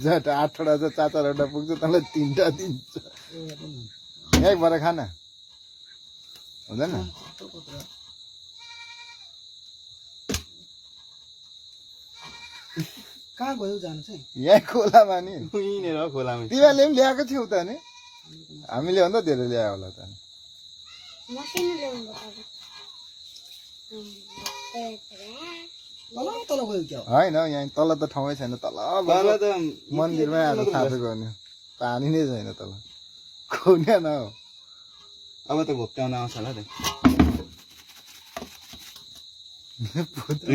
झट 8वटा छ 4-4वटा पुग्छ तँलाई 3टा दिन्छ यही भएर खाना हुँदैन कहाँ गयो जानु चाहिँ यही खोलामा नि यहीँनिर हो खोलामा तिमीहरूले पनि ल्याएको थियौ त नि हामीले भन्दा धेरै ल्यायो होला त मसिनो ल्याउनु तल गयो क्या होइन यहाँ तल त ठाउँै छैन तल तल त मन्दिरमै आएर थापेको नि पानी नै छैन तल खुने न हो अब त घोप्ट्याउन आउँछ होला त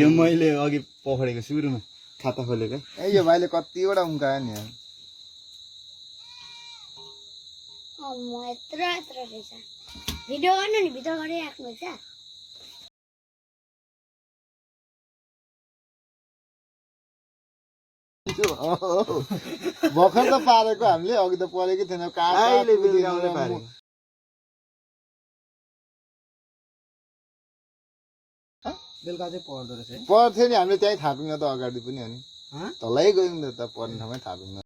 यो मैले अघि पखेडेको सुरुमा खाता खोलेको ए यो भाइले कतिवटा उम्कायो नि यहाँ यत्रो रहेछ भिडियो गर्नु नि भिडियो गरिराख्नु छ भर्खर त पारेको हामीले अघि त परेकै थिएन अहिले बेलुकाउँदै पारेको बेलुका चाहिँ पर्दो रहेछ है पर्थ्यो नि हामीले त्यहीँ थाप्यौँ त अगाडि पनि अनि तलै गयौँ त पर्ने ठाउँमै थाप्यौँ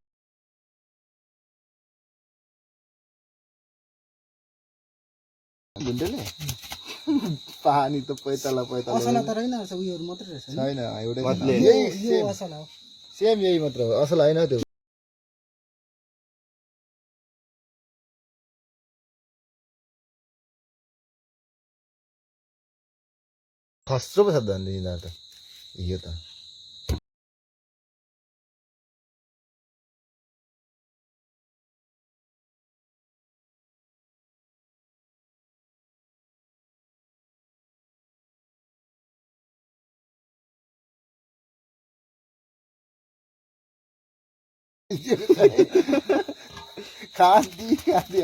गुन्डेले पानी त पैताला असला त रहेन रहेछ उयोहरू मात्रै रहेछ नि छैन एउटै बदले। यो असला हो सेम यही मात्र हो असल होइन त्यो खस्रो पो छ त यिनीहरू त यो त खाँदी हाले